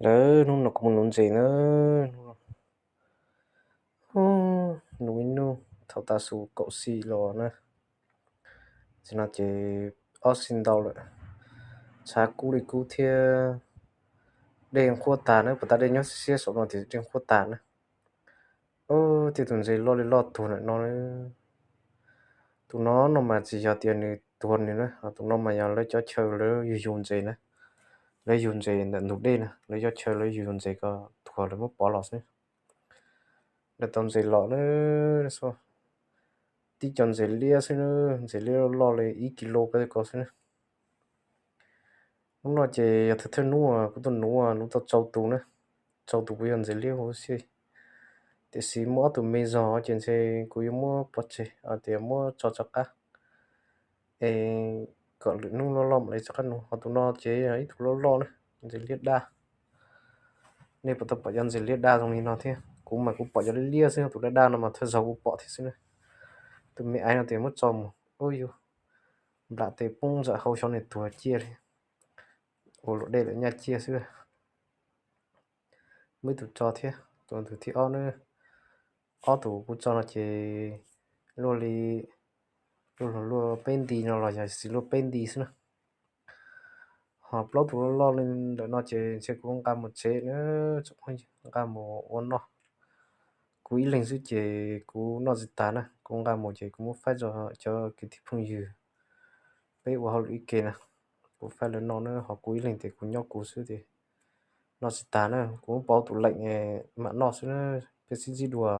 Lawv hnub no kuv mus nuv ntses na, nuv ib hnub thaum tav su kaum xis los na, txij no ces ob xis ntau lawm, tshav kub li kub thiab, dej qhuav tag na, puas tas dej nyob xiab xiab saum no tias dej qhuav tag na. Tej tus ntses loj li loj tuag ntawm no, tus no no mas tsis yog tias nws tuag nws na, tus no mas yog lawv cov chaw lawv yug yug ntses na, lawv yug ntses ntawm ntug dej na, lawv cov chaw lawv yug yug ntses kom tuag lawv muab pov los xwb. Lawv tau ntses los na, tib co ntses liab xwb na, ntses liab loj li ib kis lus ko xwb na. Hnub no ces yog thawj thawj hnub kuv tuaj nuv, nuv tau tsau tus na, tsau tus puas yog ntses liab huv xij. Tiam sis muaj ob tug me zog ces ntshe kuv yuav muab pov tseg tias muab tso rov qab, es kom lwm hnub loj loj mam li rov qab nuv. Ho tus no ces yog ib tug loj loj na, ntses liab daj. Nej puas tau pom cov ntses liab daj zoo li no thiab? Kuv mas kuv pom cov liab liab xwb, tus daj daj no mas thawj zaug kuv pom thiab xwb na. Tus me aiv no tias muab tso mus, ub yug, nplam tes poob ntawm hauv xyov nws tuag ciaj li, ua luam dej lawm nyaj ciaj xwb. Muaj ib tug tso thiab, tus tus thib ob na, ob tus kuv tso no ces luaj li, luaj luaj peb nti no los yog xis luaj peb nti xwb na. Ho plaub tus loj loj li ntawm no ces ntshe kuv nqa mus tsev na, tsoom phooj ywg, nqa mus ua noj. Kuv ib leeg xwb ces kuv noj tsis tas na, kuv nqa mus ces kuv muab faib rau cov kwv tij phooj ywg peb ua hauj lwm ib ke na, kuv faib lawv noj na, ho kuv ib leeg ces kuv nyob kuv xwb ces noj tsis tas na, kuv muab pauv tus leem mam noj xwb na. Peb sib ntsib dua.